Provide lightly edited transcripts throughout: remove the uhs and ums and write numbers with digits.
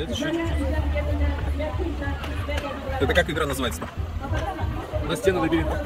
Молодец, еще чуть-чуть. Это как игра называется? На стену лабиринта.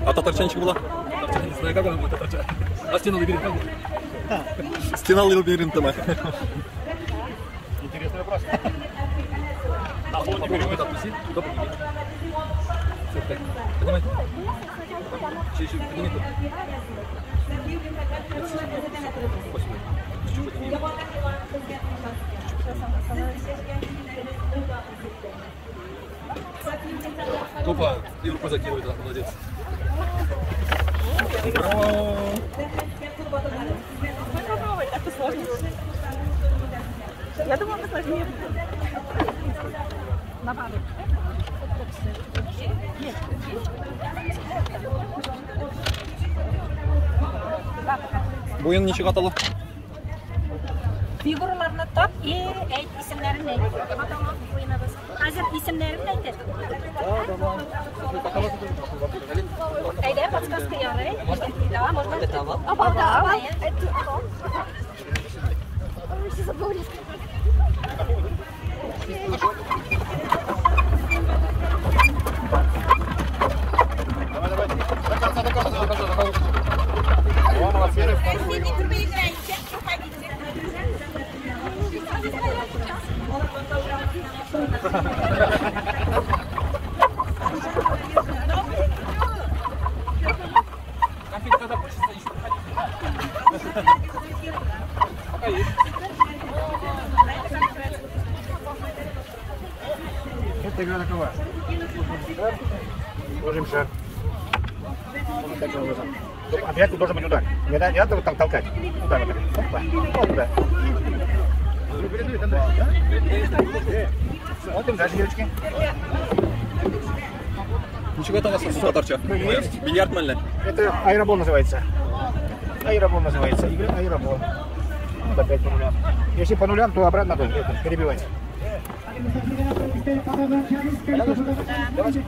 А татарчанчик была? Татарчан, не знаю, как она будет, татарчан. А стена лабиринта как будет? Стена лабиринта. Интересный вопрос. А вот попробуй отпусти, туда подними. Все, так. Поднимай. Еще, подними тут. Чуть-чуть подними. Опа, и руку закидывает, да, молодец. Ура! Можно попробовать, это сложно. Я думала, посложнее будет. На пару. Нет. Буен ничек атала? Фигураларны тап и әйт исемнәрен әйт. Хәзер исемнәрен әйтер. Әйдә, подсказка ярый. Да, можно. Опа, да. Ой, забыла. Давай, давай. До конца, до конца, до конца, до конца. О, молодцы. Нафиг тогда хочется еще проходить. Пока есть. Это игра такова. Ложим шар. Вот таким образом. Обязательно должен быть удар. Не надо вот там толкать. Удар вот так. Опа. Вот туда. Смотрим дальше, девочки. Ничего там у вас татарча. Бильярд мальный. Это аэробол называется. Аэробол называется. Игра аэробол. Вот опять по нулям. Если по нулям, то обратно надо это, перебивать. Давайте.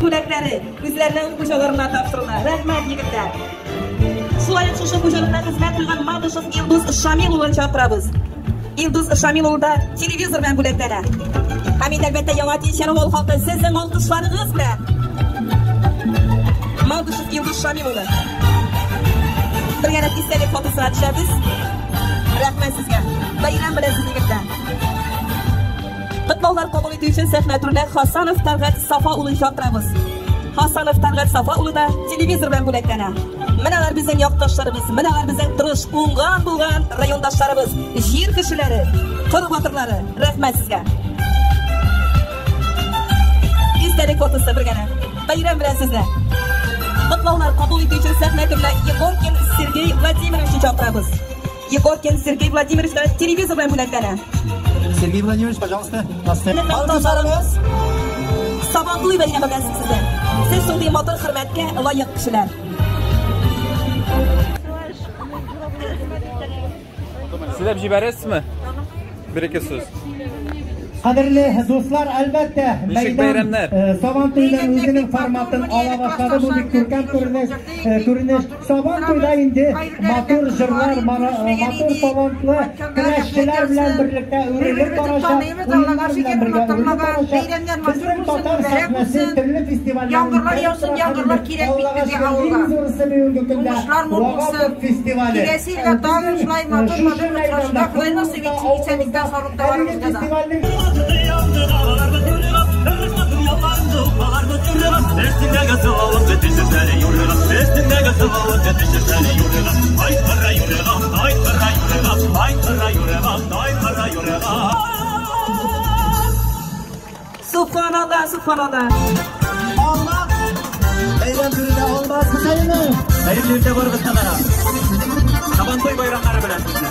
Бүләкләре үзләренең хуҗаларына тапшырыла. Рәхмәт, егетләр. Шулай ук шушы хуҗалыкта хезмәт куйган Мадышев Илдус Шамил улын чакырабыз. Илдус Шамил улы да телевизор белән бүләкләнә. Һәм инде, әлбәттә, Яңа Тинчәр авыл халкы сезнең алкышларыгыз белән. Мадышев Илдус Шамил улы. Бергәләп истәлек фотосына төшәбез. Рәхмәт сезгә. Бәйрәм белән сезне, егетләр. Котлаулар кабул итү өчен сәхнә түренә Хасанов Тәлгать Сафа улын чакырабыз. Хасанов Тәлгать Сафа улы да телевизор белән бүләкләнә. Менә алар безнең якташларыбыз, менә алар безнең тырыш, уңган булган райондашларыбыз, җир кешеләре, кыр батырлары. Рәхмәт сезгә. Истәлек фотосы бергәләп. Бәйрәм белән сезне. Котлаулар кабул итү өчен сәхнә түренә Егоркин Сергей Владимировичны чакырабыз. Егоркин Сергей Владимирович да телевизор белән бүләкләнә. Сергей Владимирович, пожалуйста, на сцену. Алкышларыгыз. Сабантуй бәйрәме белән сезне. Сез шундый матур хөрмәткә лаек кешеләр. Сөйләп җибәрәсезме? Бер ике сүз. Кадерле дуслар, әлбәттә, Ничек бәйрәмнәр? Сабантуйда үзенең форматын ала башлады. Бу бик күркәм күренеш, күренеш. Сабантуйда инде матур җырлар, матур талантлы көрәшчеләр белән берлектә үрелеп барачак, уеннар белән бергә үрелеп барачак. Безнең татар сәхнәсе төрле фестивальләр Яңгырлар яусын, яңгырлар кирәк бит Аллага безгә шөкер, авылга. иң зурысы бүгенге көндә Уңышлар мул Вагапов булсын. фестивале. Киләсе елга тагын шулай матур Шушы матур мәйданда, очрашуда Ходай насыйп итсен, исәнлектә, саулыкта Әлеге барыбызга да. фестивальнең юрга. Субханалла, субханалла. Алла бәйрәм түрендә Алмаз Хөсәенов. Хәерле иртә барыгызга да. Сабантуй байрамнары белән сезне.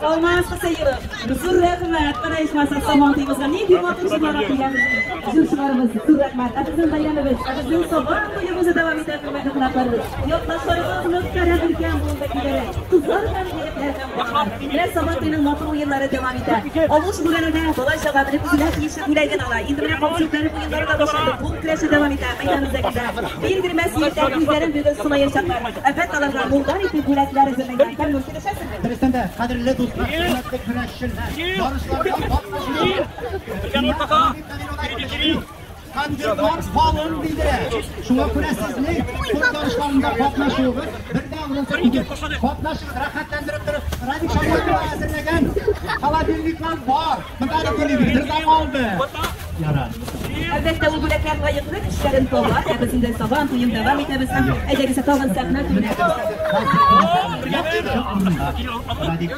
Алмаз Хөсәенов, зур рәхмәт. Менә ичмаса Сабан туебызга нинди матур җырлар килгән җырчыларыбыз, зур рәхмәт. Ә безнең бәйрәмебез, ә безнең Сабан туебыз дәвам итә, хөрмәтле кунакларыбыз. Якташларыбыз мөхтәрәм өлкән буын вәкилләре, кызлар һәм егетләр һәм балалар. Менә Сабан туеның матур уеннары дәвам итә. Авыл шөгыльләрендә бала чага белеп үзенә тиешле бүләген ала. Инде менә капчыклары уеннары да башланды. Кул көрәше дәвам итә мәйдан үзәгендә. Биргермәс егетләр үзләрен бүген сынаячаклар. Әлбәттә, аларга мулдан итеп бүләкләр әзерләнгән. Һәм килешәсеңме? Дөрестән дә, кадерле дуслар, хөрмәтле көрәшчеләр, ярышларда концертлар залын билдерә. Шуңа күрә сезнең спорт ярышларында катнашуыгыз бер дә урынсыз түгел. Катнашыгыз, рәхәтләндереп торып, Радик Шамилов әзерләгән холодильниклар бар. Монда әле телевизор да калды. Ярар. Әлбәттә, ул бүләкләр лаеклы кешеләрен таба. Ә без инде Сабан туен дәвам итәбез һәм әйдәгез тагын сәхнә түренә. Радик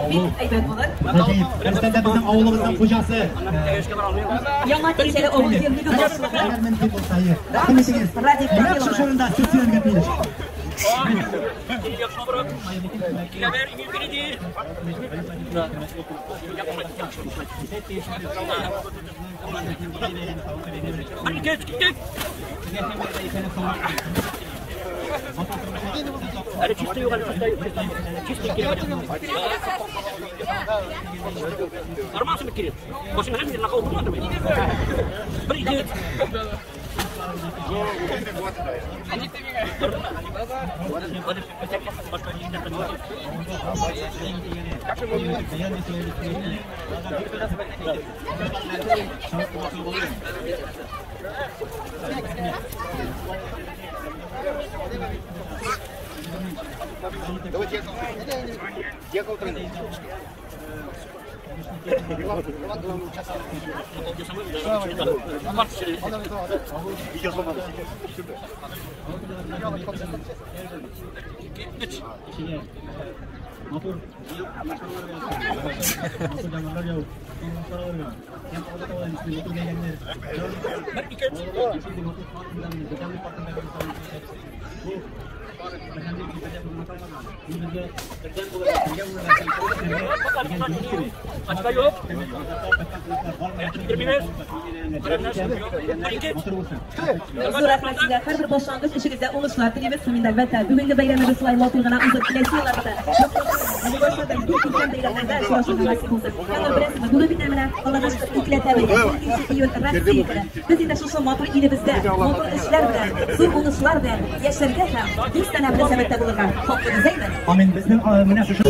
Бик әйбәт булыр. Гаҗәеп. Дөрестән дә безнең авылыбызның хуҗасы. Яңа Тинчәле авыл җирлеге башлыгы Мөмкин булса, рәхим итегез. Радик Нәкъ шушы урында сүз сөйләргә тиеш. Зур рәхмәт сезгә. Һәрбер башлангыч эшегездә уңышлар телибез. Һәм инде әлбәттә, бүгенге бәйрәмебез шулай матур гына узып киләсе елларда. Әле башта бик күптән бригадада очрашырга насыйп булсын. Һәм беләсезме, бүген бит менә Аллага шөкер икеләтә бергә. 2 июль Россия көне. Без инде шушы матур илебездә, матур эшләр белән, зур уңышлар белән яшәргә һәм дустанә мөнәсәбәттә булырга хаклы дизәйме? Амин. Безнең менә шушы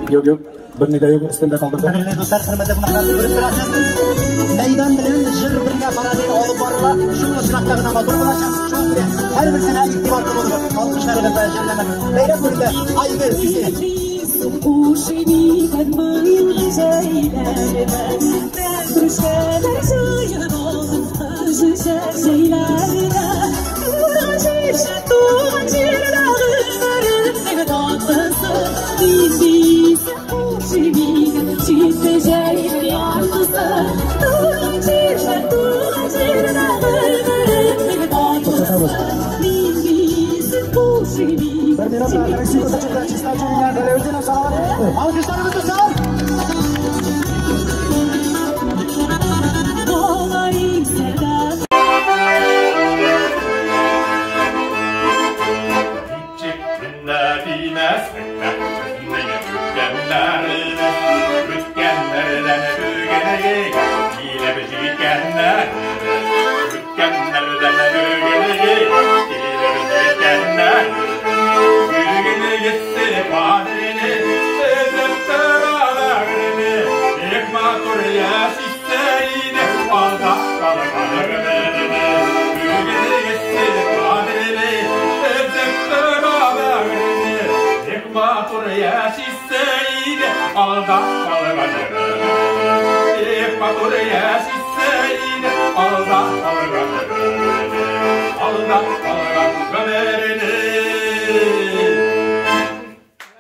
Юк, юк, берни дә юк, өстендә калдырды. Кадерле дуслар, хөрмәтле кунаклар, күреп торасыз. Мәйдан белән җыр бергә параллель алып барыла. Шул очракта гына матур булачак. Шуңа күрә һәрберсенә игътибарлы булыгыз. Алкышларыгызны жәлләмәгез. Бәйрәм күрке, Айгөл сүзе. Туктатабыз. Бер минут Алексей Косачевда чиста Чурина Галәветдинов Салават. Алкышларыгыз, дуслар. Alda kalgan.